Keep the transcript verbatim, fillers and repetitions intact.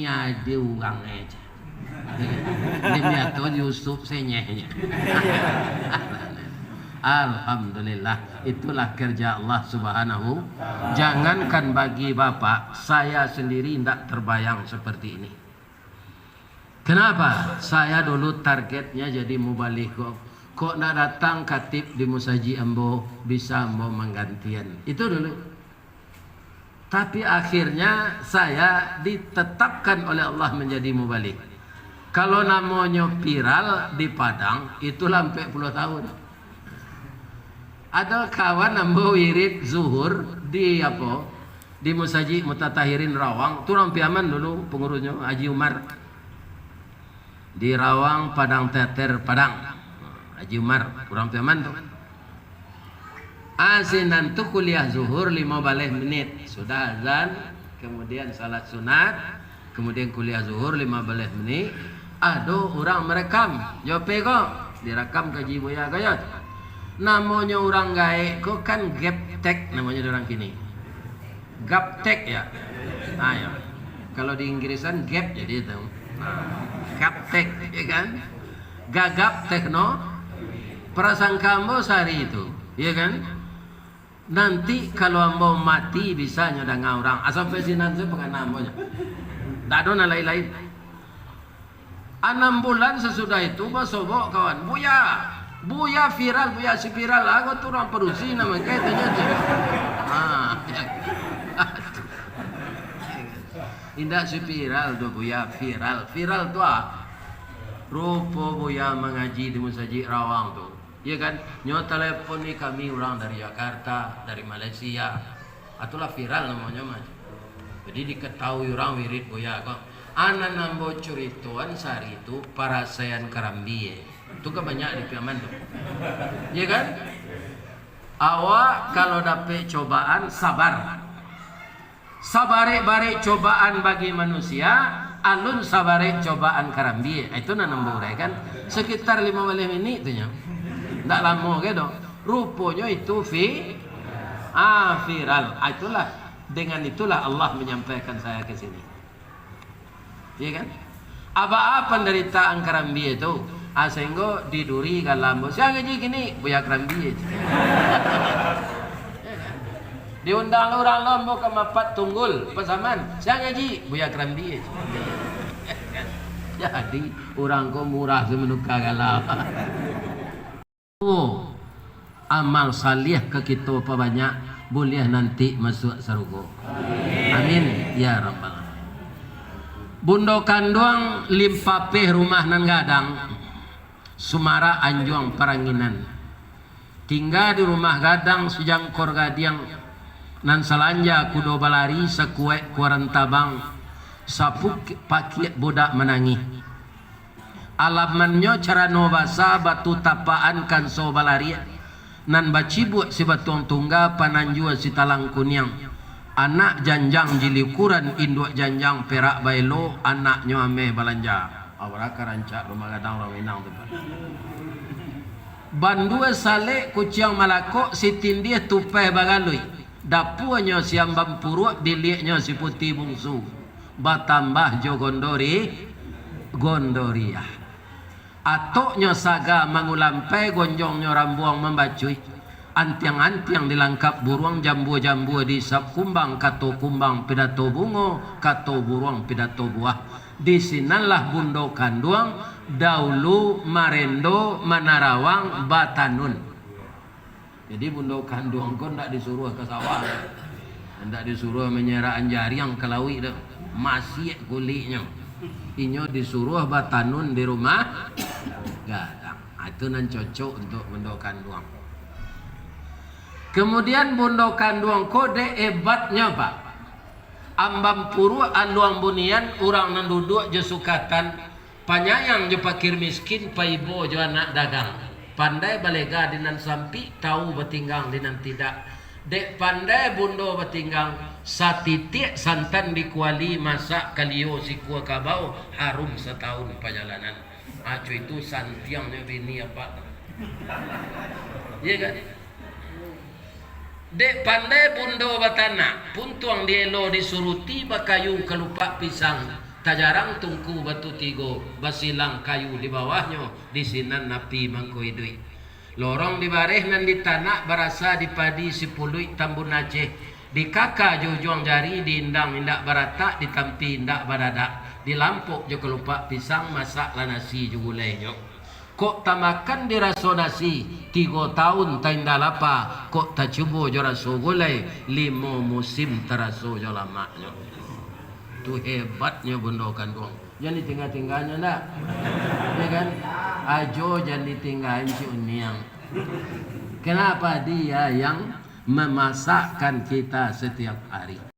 Ado urang e, ceh. Demi ato Yusuf senyehnyo. Alhamdulillah, itulah kerja Allah Subhanahu. Jangankan bagi bapak, saya sendiri ndak terbayang seperti ini. Kenapa? Saya dulu targetnya jadi mubaligh kok. Kok ndak datang khatib di musajik ambo, bisa ambo manggantian. Itu dulu. Tapi akhirnya saya ditetapkan oleh Allah menjadi mubaligh. Kalau namonyo viral di Padang, itulah ampek puluah tahun. Ado kawan ambo wirid zuhur di apo, di Musajik Mutatahirin Rawang, tu urang Piaman dulu pengurusnyo, Haji Umar. Di Rawang, Padang Teater, Padang. Haji Umar, urang Piaman tu. Ah, sinan tu kuliah zuhur limo baleh menit. Sudah azan, kemudian salat sunat, kemudian kuliah zuhur limo baleh menit. Ado urang merekam, jo P ko, direkam ka Haji Buya ko yo. Namonyo urang gaek ko kan gaptek, namonyo di urang kini. Gaptek, ya. Nah, ya. Kalau di Inggrisan gap jadi itu. Nah, gaptek, ya kan? Gagap tekno. Prasangka ambo sahari itu, ya kan? Nanti kalau ambo mati, bisa nyo danga urang. Ah, sampai sinan sajo pangana ambo nyo. Ndak ado nan lain-lain. Anam bulan sasudah itu basobok kawan, "Buya, Buya viral, Buya si viral." Ago tu urang padusi nan mangkai tanyo tu. Ha. Indak si viral tu Buya, viral. Viral tu ah. Rupo Buya mangaji di Musajik Rawang tu. Iya kan? Nyo telepon ni kami urang dari Jakarta, dari Malaysia. Itulah viral namonyo mah. Jadi diketahui urang wirid Buya ko. Anan ambo curitoan sahari tu parasaian karambia. Tu kan banyak di Piaman tu. Iya kan? Awak kalau dapek cobaan, sabar. Sabarek-barek cobaan bagi manusia, alun sabarek cobaan karambia. Itu nan ambo uraikan. Sekitar limo baleh minik tu nyo. Ndak lamo ge doh. Ruponyo itu vi-, ah, viral. Ah, itulah, dengan itulah Allah menyampaikan saya ke sini. Iya kan? Aba-a pandaritaan karambia tu, ah, sahinggo diduri galam, "Sia ngaji kini?" "Buya karambia." Diundang urang lombo ka Mapat Tunggul, Pasaman, "Sia ngaji?" "Buya karambia." Jadi, urang ko murah se manuka galam. Amal saleh ka kito pabanyak, buliah nanti masuak sarugo. Amin, ya rabbal alamin. Bundo kanduang limpapeh rumah nan gadang, sumarak anjuang paranginan. Tingga di rumah gadang sajangkor gadiang, nan salanja kudo balari sakuaik kuaran tabang, sapakiak budak manangih. Alamannyo carano basa batu tapaan kanso balariak, nan bacibuak sibatuang tungga pananjua sitalang kuniang, anak janjang jilikuran induak janjang perak baelo anaknyo ameh balanja. Awak ka rancak rumah gadang urang Minang tu, Pak. Bandua salek kuciang malakok, sitindiah tupeh bagaluik, dapuanyo si ambam puruak, biliaknyo si puti bungsu. Batambah jo gondori-, gondoriah. Atoknyo saga mangulampai, gonjongnyo rambuang mambacuik. Antiang-antiang dilangkap buruang, jambua-jambua diisap kumbang, kato kumbang pidato bungo, kato buruang pidato buah. Di sinanlah bundo kanduang daulu marendo manarawang batanun. Jadi, bundo kanduang ko ndak disuruah ka sawah, ndak disuruah manyeraan jariang ka lauik tu, masiak kuliknyo. Inyo disuruah batanun di rumah gadang. Ah, itu nan cocok untuak bundo kanduang. Kemudian, bundo kanduang ko dek ebatnyo, Pak. Ambam puruak aluang bunian, urang nan duduak jo sukatan, panyayang jo pakir miskin, paibo jo anak dagang. Pandai balega di nan sampik, tau batinggang di nan tidak. Dek pandai bundo batinggang, satitiak santan di kuali, masak kalio sikua kabau, harum satahun pajalanan. Aco itu santiangnyo bini apak. Iya kan? Dek pandai bundo batanak, puntuang dielo disuruti, bakayu kalupak pisang, Tajarang tungku batu tigo, basilang kayu di bawahnyo, di sinan api mangko iduik. Lorong di bareh nan ditanak, barasa di padi sipuluik Tambun Aceh. Dikaka jo ujuang jari, diindang indak baratak, ditampi indak badadak, dilampok jo kalupak pisang, masaklah nasi jo gulainyo. Kok tamakan diraso nasi, tigo taun tainda lapa, kok tacubo jo raso gulai, limo musim taraso jo lamaknyo. Tu hebatnyo bundo kanduang. Jan ditingga-tingganyo ndak? Ya kan? Ajo jan ditinggaan si Uniang. Kenapa? Dia yang memasakkan kita setiap hari.